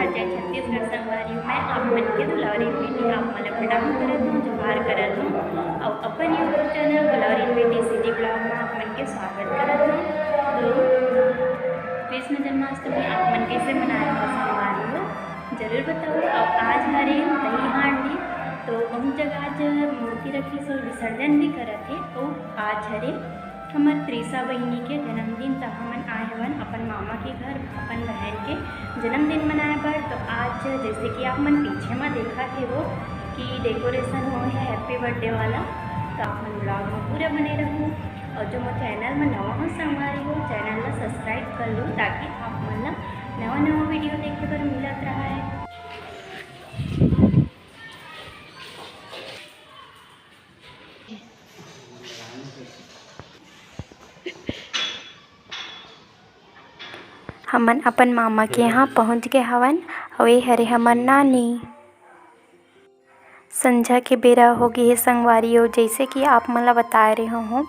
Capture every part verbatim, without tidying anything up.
जय छत्तीसगढ़ संगवारी हो, मैं आप मन के दुलारी बेटी, आप मन ला प्रणाम करत हूँ, जोहार करत हूँ, अउ अपन YouTube चैनल दुलारी बेटी सीधी ब्लॉग में आप मन के स्वागत करत हूँ। तो कृष्ण जन्माष्टमी आप मन कैसे मनाए हो संगवारी हो, जरूर बताओ। अउ आज हरे दही हांडी, तो बहुत जगह आज मूर्ति रखे से विसर्जन भी करत हे। तो आज हरे हमर त्रिशा बहिनी के जन्मदिन, त हमन आए हवन अपन मामा के घर, अपन बहन के जन्मदिन मनाए बर। तो आज जैसे कि आप मन पीछे म देखत हे वो कि डेकोरेशन हो है हैप्पी बर्थडे वाला, तो आप मन ब्लॉग में पूरा बने रहू। और जो मोर चैनल में नवा हो संगवारी हो, चैनल ला सब्सक्राइब कर लू, ताकि आप मन ला नवा नवा वीडियो देखे बर मिलत रहे। हमन अपन मामा के यहाँ पहुँच गे हवन, अउ ए हरे हमर नानी। संझा के बेरा हो गे हे संगवारी हो, जैसे कि आप मन ला बताए रहे हो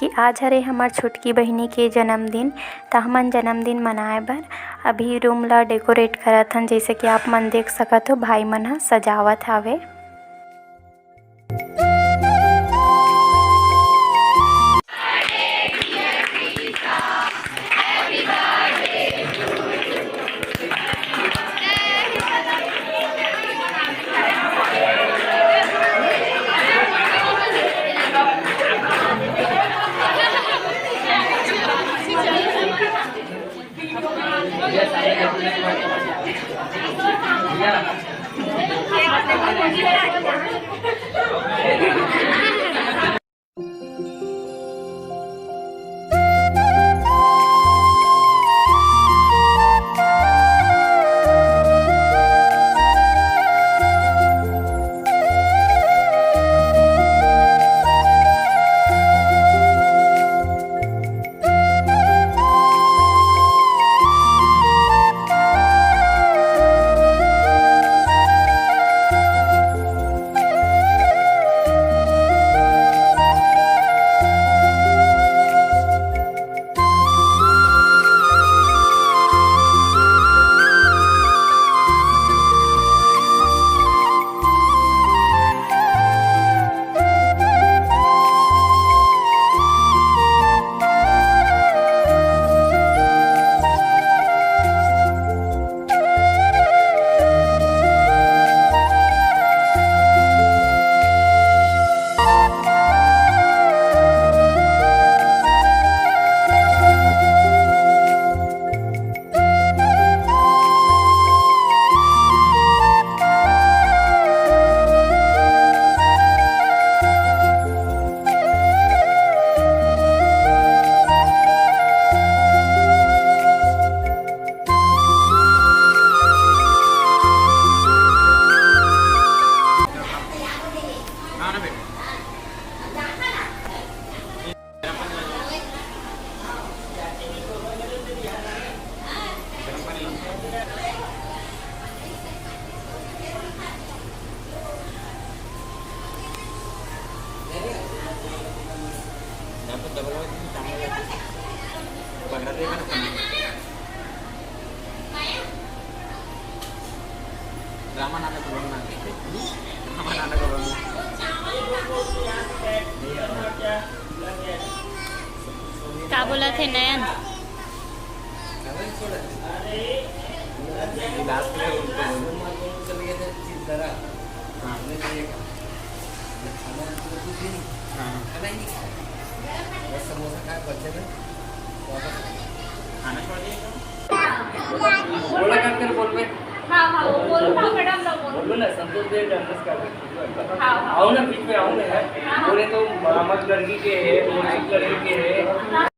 कि आज हरे हमर छोटकी बहिनी के जन्मदिन, त हमन जन्मदिन मनाए बर अभी रूम ला डेकोरेट करत हन। जैसे कि आप मन देख सकत हो, भाई मन ह सजावत हावे। रामा नाना को बोलना। रामा नाना को बोलना। का बोलत हे नयन? गिलास में उनको बोलो। हाँ। हाँ। बस समोसा खाए, बच्चे में वापस आ गए। खाना छोड़ दिए क्या? बोला कर, कर बोल बे। हाँ, हाँ, वो बोलो, हाँ, मैडम, ना बोलो। बोलो ना, संतोष दे, नमस्कार। हाँ, हाँ। आओ ना, बीच में आओ ना यार। हाँ। बोले तो मामा की लड़की के है, मोची की लड़की के है।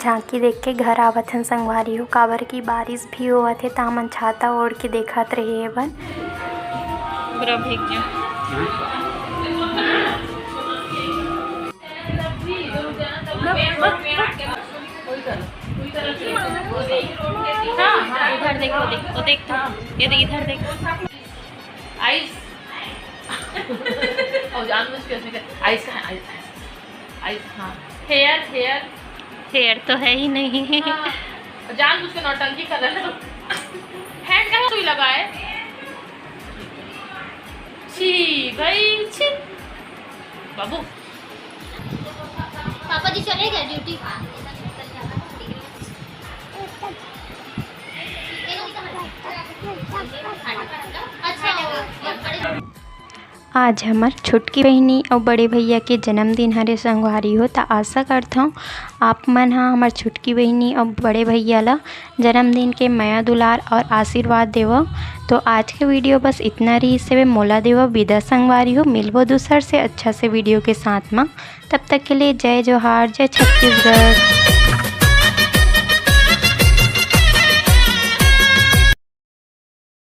झांकी देख के घर आवत हन संगवारी हो, काबर कि बारिश भी होवत हे, त हमन छाता ओढ़ के देखत रहे हवन। पूरा भीग गया। हाँ, हाँ, उधर देखो, देख, वो देख, ये देख, इधर देखो। आइस। और जानबूझ के उसमें क्या? आइस कहाँ है? आइस, आइस, हाँ। Hair, hair. हेयर तो है ही नहीं। हाँ। और जानबूझ के नौटंकी कर रहा है ना। हैंड कहाँ सुई लगा है? छी भाई, छी। बाबू। पापा जी चले गए ड्यूटी। अच्छा, आज हमर छोटकी बहिनी अउ बड़े भैया के जन्मदिन हरे संगवारी हो, त आशा करथौं आप मन ह हमर छोटकी बहिनी अउ बड़े भैया ल जन्मदिन के मया दुलार और आशीर्वाद देवव। तो आज के वीडियो बस इतना रहिस हवे, मोला देवव विदा संगवारी हो, मिलबो दूसर से अच्छा से वीडियो के साथ म। तब तक के लिए जय जोहार, जय छत्तीसगढ़।